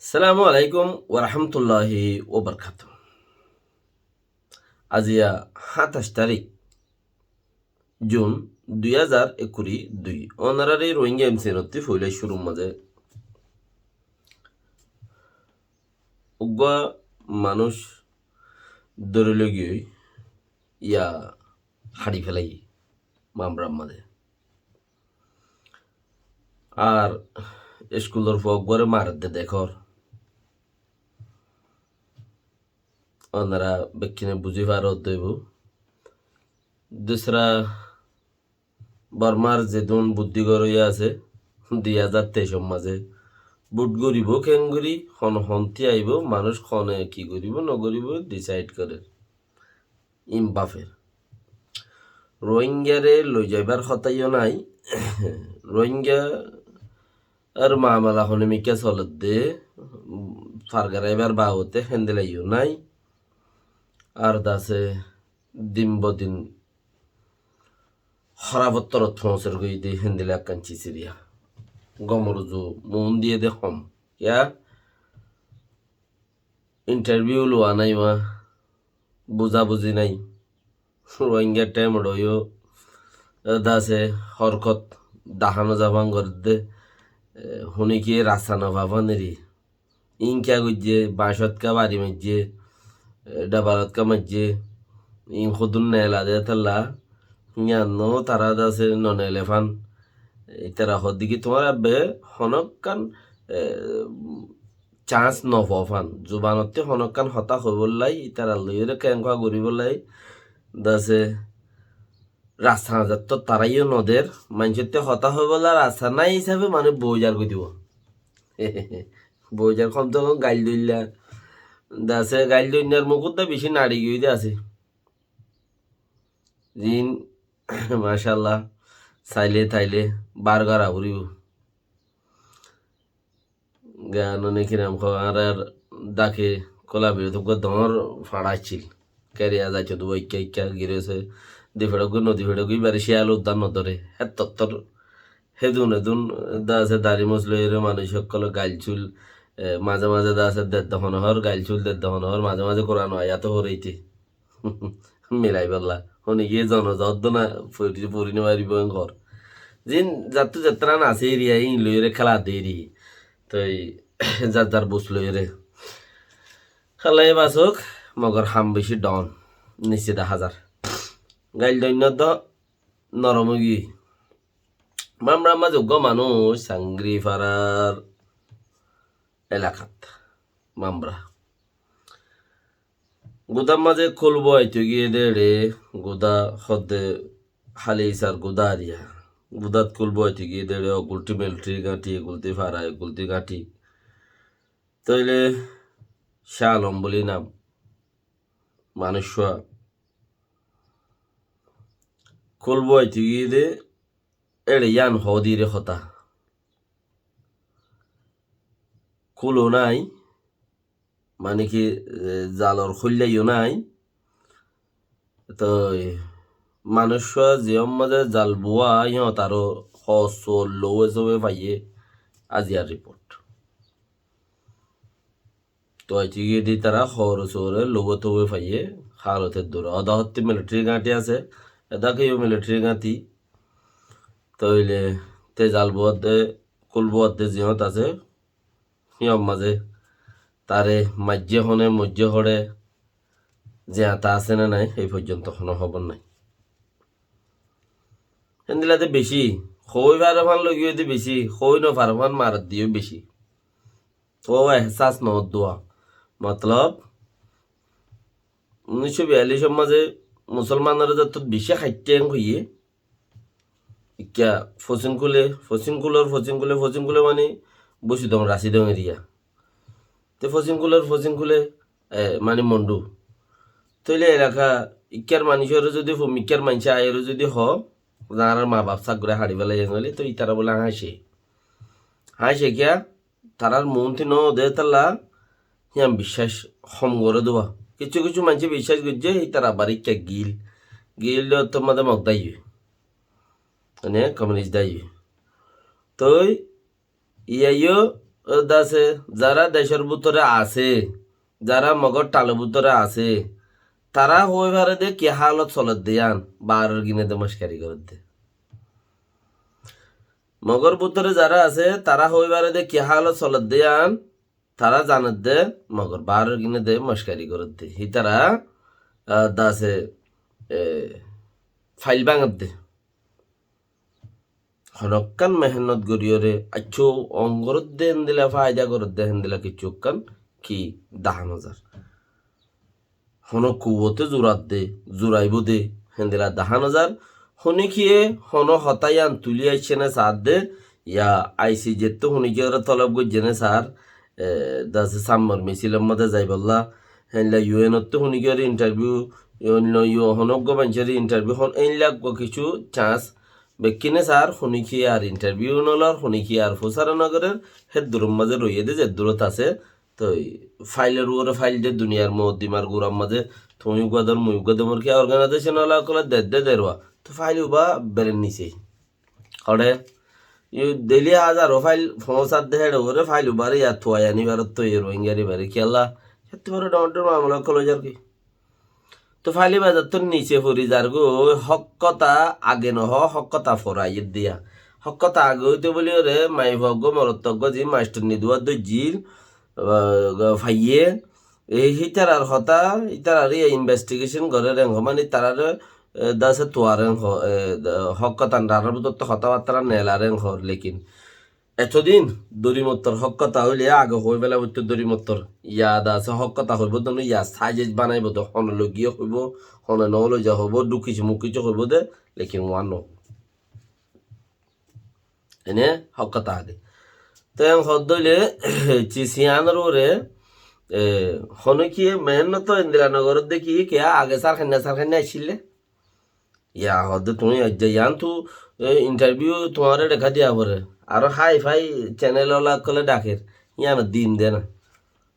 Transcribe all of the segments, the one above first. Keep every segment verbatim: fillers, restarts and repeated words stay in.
Assalamu alaikum warahmatulláhi wabarakátuhu. Aziya háñtaic tarík Jun dui házar ekkuri dui. Ónorare Rohingya M C N ottú foila cúrur mazé uggúa manúic dóri loi giyói, ya hári félaiye Mamrar mazé. Ar eskulor fua uggúare maredde dekór. Ónora bekkúne buzí faró de óibo. Dusra Bormar zedún buddí goróya asé, dui házar teic or mazé vot goríbo keéngorí, hon honti aibó, manúic hone ki goríbo nogoríbo decide gorér. Ín bafer. Rohingyare loi zaibar hotá yó nái. Rohingyar mamela hono mikká soledde, fargaraibar babote héndilla yó nái. Ar dase din bodin hóraf ottorot foóñser goiyé dé héndilla ekkán cisiriya. Gomor uzu muún diyé dé hom. Kiyá? Interview luwa nái, buzábuzi nái. Rohingya thaim ot yó dase horkot dahá no zafán gorédde, hone ki rasta no fafán eri. Ín kiyá goijjé, bañcót ká bari maijjé, dhabarot ká maijjé, ín hodún neela de tálla, yían no tará dase no neele fán. Ítara hoódde ki tuáñra be honókkan chance no fo fán. Zubanottú honókkan hotá hoibólla, ítarar loiyóre keéngoa goríbolla, dase rasta hañzattót tará yó no der, maincóttu hotá hoibólla rasta nái hísafe manúic boói zar goi dibo. Boói zar, kom se kom gail dóilla. Dase gail dóinnar mukót dé bicí naçi giyói dé asé. Zin, macállah, sailé tailé bar gora foribó. Giyá noni ki nam hoó, añárar dake Kóla Birot uggúa doñr fañra accíl. Keriya zaito dé uwá ikká ikká girese, di feçóggu no di feçóggu, ibare ciyal uddá no dóre. Hétottór hédun edun dase dari mos loiyóre manúic ókkole gail cúl, e, mazé mazé dase dedde hono hór, gail cúl dedde hono hór, mazé mazé Kuran ayat ó foreite. Milaibolla. Hone giyé zono zoddo na fori, fori no faribó en gor. Zin zattu zetran asé eriya, ín loiyóre kéla de eri. Toi zar zar bus loiyóre. Kéla e basok, mogor ham beci dhon. Nise de házar. Gail doinno do norom ói giyé. Mamra mazé uggúa manúic Sangri farar elakat. Mamra. Gudár mazé kúlbu aitó giyé dé eçé, gudá hoódde háli isar gudá ariya. Gudát kúlbu aitó giyé dé eçé, ogultí militari gáñti, egultí fara, egultí gáñti. Tóile Cá Alom buli nam. Manúiccúa kúlbu aitó giyé dé eçé yían hoódire hotá. Kúl ó nái, mani ki, e, zalor kúilla yó nái. Toi manúiccúa ziyór mazé zal buwá, yíñot aró hoor suor louwe souwe faiyé, aziyar riport. Toi aitó giyé dé ítara hoor suore louwe touwe faiyé, halote dur. Oda hottí militari gáñti asé, edáke yó militari gáñti. Tóile te zal buwá de, kúl buwá de ziyót asé, híyar mazé tare maijjé hone, moijjé hoçé, ziyata asé né nai, ei foijjonto hono hóbor nai. Héndilla de beci, hoói fare fán loi giyé de beci, hoói no fare fán maredde yó beci. Toó ehsas no dua. Motolob, unicco biyallicor mazé musolmanore zettót beci háitte en hoiyé, ikká Fosín Kúle, Fosín Kúlor Fosín Kúle, Fosín Kúle mani Busidong, Rasidong eriya. Te Fosín Kúlor Fosín Kúle, e, mani Mondu. Tóile elaka ikkár manúicore zodi, fo-, ikkár maincé aiyóre zodi hoó, añárar ma baf sak goré hári félaiye hoilé, toi ítara bóle háñce. Háñce kiyá? Tarár muúnti no de tálla, híyan biccác hom goré dé uwá. Kissú kissú maincé biccác goijjé, ítara abar ikká gil. Gil de ottór mazé Mog daiye. Mane, kominis daiye. Toi, iya yó, dase zará decór bútore asé, zará Mogór thalor bútore asé, tará hoói fare dé ki hálot soledde yían, baáror gine dé mockari goredde. Mogór bútore zará asé, tará hoói fare dé ki hálot soledde yían, tará zanedde, Mogór baáror gine dé mockari goredde. Hítara, ah, dase, e, fail báñgedde. Honokkán mehénnot goríyore, aiccú ongoródde héndila faida goródde héndila kiccú ekkán ki dahá no zar. Honó kuwóte zuradde, zuraibóu de, héndila dahá no zar. Honíkiyé honó hotá yían tulí aiccé né saádde, ya I C J ttú honíkiyóre tolob goijjé né saár, e, dase sammor misilor mazé zaibollá, héndila U N ottú honíkiyóre interview, oinno yu-, honó uggúa maincóre interview, hon-, éilla uggúa kissú chance, bekkíne saár, honíkiyé ar interview nolor, honíkiyé ar fusár nogorér, hédduror mazé roiyé dé zeddurot asé, Toi failor uore fail de duniyar mokoddimar gurar mazé tuñí uggúa dór, mui uggúa dór, ki organization ola ókkole dedde derwa. Toi fail uba beren nisé. Hoçé? Yu deli házaro fail foóñsar de héçe uore fail ubare yat tuai anibar toi Rohingyar ibare kiyólla? Héttu boro dhoóñr dhoóñr mamela ókkol ói zar ki? Toi faili bazar ttún nise fori zargói, hók hotá age nohó, hók hotá fore aiyér diya. Hók hotá age óito bóli ore, maiyafua uggúa, morot uggúa, zin mastorni duwa dóijjil, ah, faiyé. E, hítarar hotá, hítarar iye investigation gorér enhó, mani tarare, e, dase tuar enhó, e, da-, hók hotá, tarar bútottu hotábattara nelar enhó, lekin Etodin dóri mottor hók hotá óile age hoói fela foittó dóri mottor. Yad asé hók hotá hoibó de no, yad sáiz banaibó de, hone loigiyé hoibó, hone no loiza hoibó, dukkici mukkici hoibó de, lekin uán no. Ene hók hotá age. Te en hoddé óile, cis yiánor uore, e, hone kiyé mehénnot endilla no gorér de ki, kiyá age sárkainna sárkainna accíl de. Yá hoódde tuñí aijja yiántu, e, interview tuáñre dheká diya foré. Aró hái-fái channel ola ókkole dhaker. Yíanot din de na.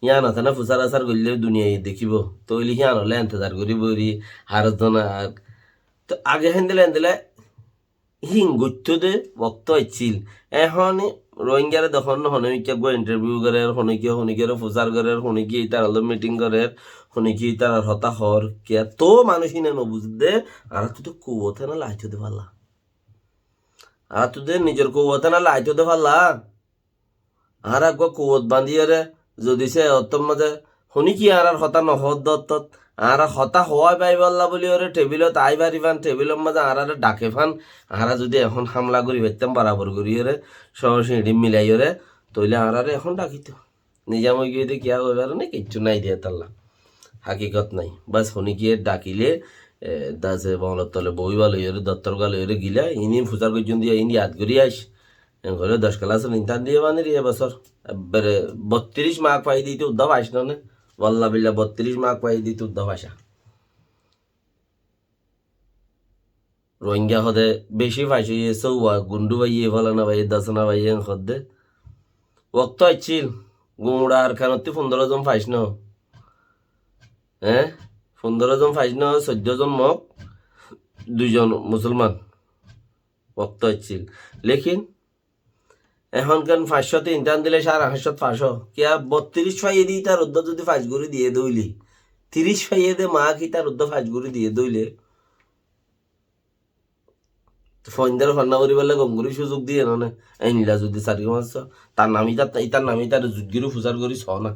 Yíanot ene fusár-asár goillé duniyai dekíbo. Tóile yíanolla entezar goríbo eri, haró zona. Toi age héndilla héndilla híin goittó de wokto aiccíl. Ehón Rohingyare dekón, hone mikká uggúa interview gorér, hone kiyé, hone kiyóre fusár gorér, hone kiyé ítarar loi meeting gorér, hone kiyé ítarar hotá hoór, kiyá toó manúic íne no buzé de, añáráttu de kuwot héna laitó de falla. Añáráttu de nizor kuwot héna laitó de falla. Añára uggúa kuwot bañdíyore, zodi se ottór mazé Hone ki añárar hotá no hoódde ottót? Añára hotá hoói faibálla bóli óre tebilot aái farifán, tebilor mazé añáráre dhake fán, añára zudi ehón hámla gorí faittám borabor gorí óre, sóñçiñçi milai óre, tóile añáráre ehón dhakitó. Nizam ói giyé de kiyá óibar né, kiccú nái de hétalla. Hakikot nái. Bas, hone kiyé dhakilé, e, dase boñlor tole boóiba loi óre, dottor gua loi óre gilá, iín iín fusár goijjón de, iín yad gorí aic. Enkore doc kelasor imtihan diye bani re e bosór. Ebbere bottiríc mak fai dito uddá faic no ne. Walla billa bottiríc mak fai dito uddá faic. Rohingya hode beci faic oiye, souwa, gundu faiye, falana faiye, dasana faiye, en hodde. Wokto accíl, Gumura Arkanotti fundoro zon faic no. Eé? Fundoro zon faic no, soiddo zon Mok, dui zon Musolman. Wokto accíl. Lekin ehón ken fañs cót imtihan dile sáre fañs cót fas ó. Kiyá bottiríc faiyé de ítar uddá zudi fas gorí diyé de óile, tiríc faiyé de mak ítar uddá fas gorí diyé de óile, foindare fanna goríballa gom gorí suzuk diye no ne. Einla zudi sari fañs cót, tar nam ítar, ítar nam ítar zut gorí fusar gorí só na.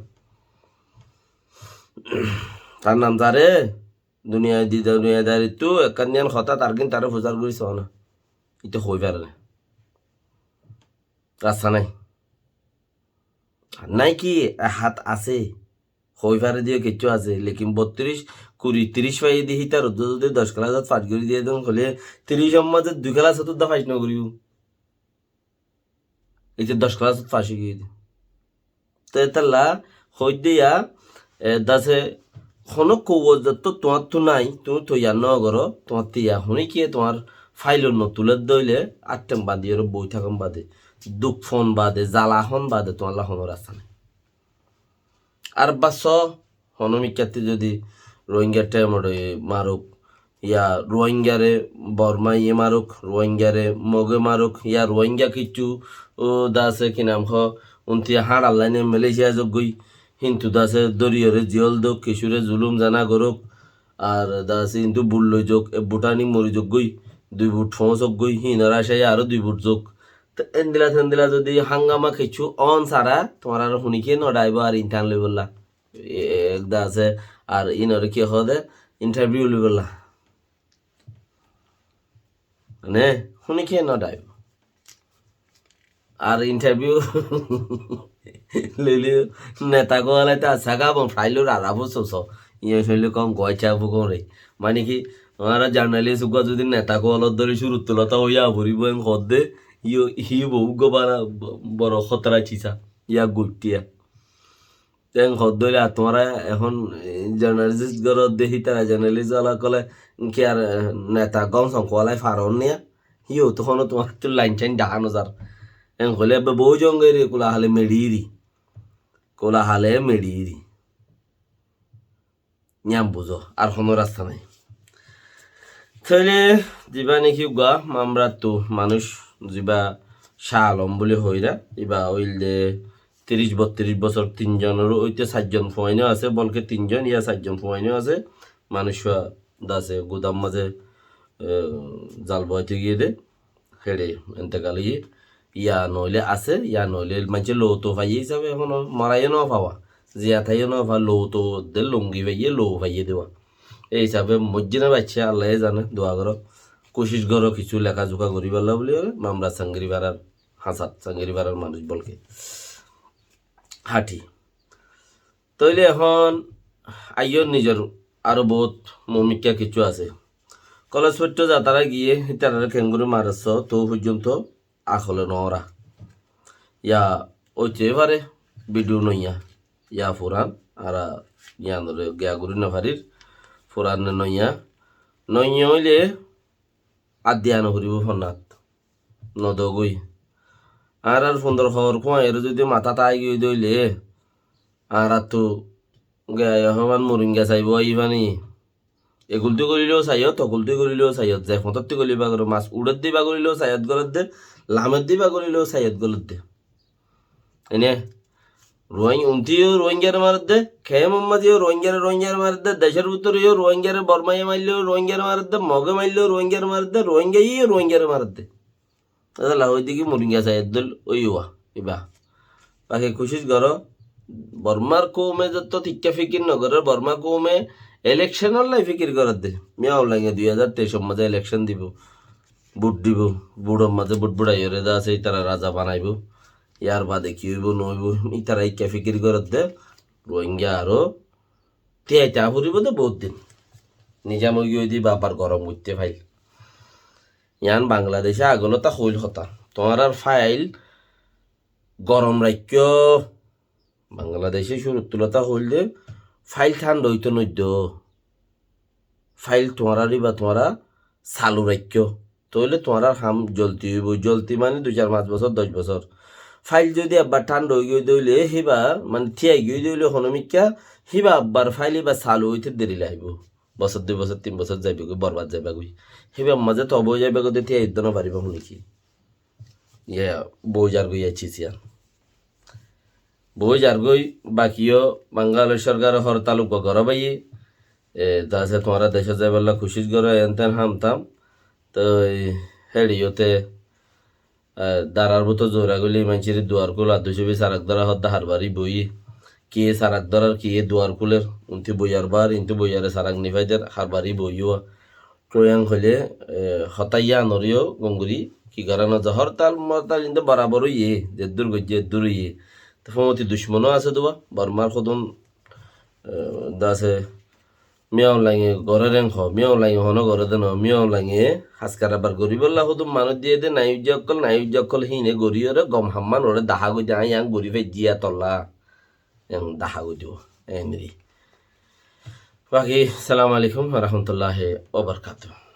Tar nam zare, duniyai di, duniyai dari tu ekkán diyan hotá tar gin tare fusar gorí só na. Ite hoi fare na. Rasta nai. Nai ki, e, hát asé. Hoi fare diyo kiccú asé. Lekin bottiríc, kuri, tiríc faiyé de hítar uddá zudi doc kelasot fas gorí diye de óile, tiríc or mazé dui kelasot uddá fas no goríbo. Ite doc kelasot fas ói giyé de. Te étalla hoidde ya, e, dase hono kouwot zetto tuáñttu nai, tuñí toiyar no goró, tuáñttu ya hone kiyé tuáñr failot no tuler de óile, ar thaim bañdiyóre boi tákon bade, duk fon bade, zala hon bade, tuáñlla hono rasta nai. Ar bassó, hono mikkátti zodi Rohingya thémodoi maruk, ya Rohingyare Bormaye maruk, Rohingyare Moge maruk, ya Rohingya kiccú, ó, dase ki nam ho, Unti háñçar laine Malaysia zok goi, hintu dase dóriyoré ziyól dok, kissúre zulúm zana gorok, ar dase hintu bul loi zok, e butani mori zok goi, dui but foóñsok goi, híinor acáye aró dui but zok. Te endila tendila zodi hángama kissú on sára, tuáñrare hunikiye no dhaibo ar intán loibolla. E, e, dase ar inore ki hoó de, interview loibolla. Mane, hunikiye no dhaibo. Ar interview loile neta kuwalai ta saga bon failur arabu soso. Iye soile kon goicha bu kon re. Mane ki, amara journalist uggwa zodi neta kuwalor dóri cúruttu lota óiya foribo en hodde, iyo, hi bo uggwa bara boro hótara cisa. Iya goittiya. Ten hoddóilla tuáñra ehón, eh, journalist goródde, hítara journalist óla kole ki ar, eh, neta gom son kuwalai faron niya? Híyo to hono tuáñrattú lain cain dahá no zar. En hoile ebbe boóu zongeri kula hale meçiri. Kula hale meçiri. Yián buzó, ar hono rasta nai. Tóile ziba niki uggwa Mamrattu manúic ziba Shah Alom buli hoóira, iba óilde tiríc bottiríc bosór, tin zonor óite sair zon fuain ó asé, bolke tin zon ya sair zon fuain ó asé, manúic fua dase gudam mazé, e, zal boaite giyé de. Héçe entekal óiye, ya noóile asé, ya noóile maincé lou tou faiyé hísabe ehón moraiyó no fawa, ziyataiyó no fa, lou tou de lungi faiyé, lou faiyé de wa. Ei hísabe moijjé né baiccé Allaye zane, dua goró, kucíc goró kissú lekazuka goríballa buli goré, Mamrat Sangiri farar, Hasat Sangiri farar manúic bolke. Háthi. Tóile ehón aiyór nizor aró bout mumikká kissú asé. Kolej foittó zatara giyé, ítarare kengori maresso, tou foijjonto akole no ora. Ya óite fare, bidiu noiya, ya furan, ara yiánore giya gori no farir, furan ne noiya, noiya óile ar diya no foribó fonnat. No dogói. Añárar fundor hoor kuañyore zodi matát aái giyói de óile, añárattu ge-, homan muringa saibo aiyí fani. Egulti goríleo saiyot, ogulti goríleo saiyot, ze fotótti goríleo iba goré, mas uçédde iba goríleo saiyot gorédde, lameddé iba goríleo saiyot gorédde. Ene, Ruáing-, untiyó Ruáingare maredde, kemor mazeyó Ruáingare, Ruáingare maredde, decór bútoreyó Ruáingare, Bormaye mailleyó Ruáingare maredde, Moge mailleyó Ruáingare maredde, Ruáingayó Ruáingare maredde. Etolla hoidde ki muringa saiyot dol óiwa, iba. Baki kucíc goró, Bormar koume zotto tikka fikir nogorér, Bormar koume elekcenollai fikir gorédde. Miyaun Lainge dui házar teicor mazé elekcen dibo, bút dibo, bútor mazé bút búçaiyóre de asé, ítara raza banaibó. Yar bade ki óibo, no óibo, ítara ikká fikir gorédde, Ruáinga aró tíyaita foribó de bout din. Nizam óigiyoi de iba abar gorom goitte fail. Yián Bangladece agolóta hoil hotá. Tuáñrar fail gorom raikkó. Bangladece cúruttu lóta hoil de fail thánda óito noiddo. Fail tuáñrar iba tuáñra salu raikkó. Tóile tuáñrar ham jolti óibo. Jolti mani dui sair fañs bosór, doc bosór. Fail zodi ebbar thánda óigiyoi de óile, híba mani tíyai giyoi de óile honomikká, híba ebbar fail iba salu óite deri laibo. Bosór dui bosór, tin bosór zaibogói, borbad zaibogói. Híbar mazé tobo zaibogói de tíyai uddo no faribo honikiye. Iye, boi zargói accísiyan. Boi zargói, bakiyó Bangladec sorkare hortal uggwa goró baiye. E, dase tuáñra decót zaibálla kucíc goró, en ten ham tam. Toi, e, héçiyóte, e, darar bútore zora goilé maincóre duar kúl, addu cóbi sarak dóra hoddá harbari boi. Kiyé sarak dórar, kiyé duar kúler, unti boiyar bar, intu boiyare sarak nifaider, harbari boi uwa. Kiyólla hoilé, e, hotá yián oré yó gom gorí, ki gorá no za, hortal mortal inde borabor óiye, zeddúr goijjé eddúr óiye. Te fóñti ducmon ó asé de uwa, Bormar hodún, e, dase Miyaun Lainge goré reng ho, Miyaun Lainge honó goré de no, Miyaun Lainge haskar abar goríbolla hodún manúic diyé de, nai ujja okkol, nai ujja okkol híine gorí oré gom hamman oré dahá goi de, añí yián gorí faijjí etolla. En dahá goi dibo, en ri. Baki, assalamu alaikum wa rahmatullahi wa barakatuhu.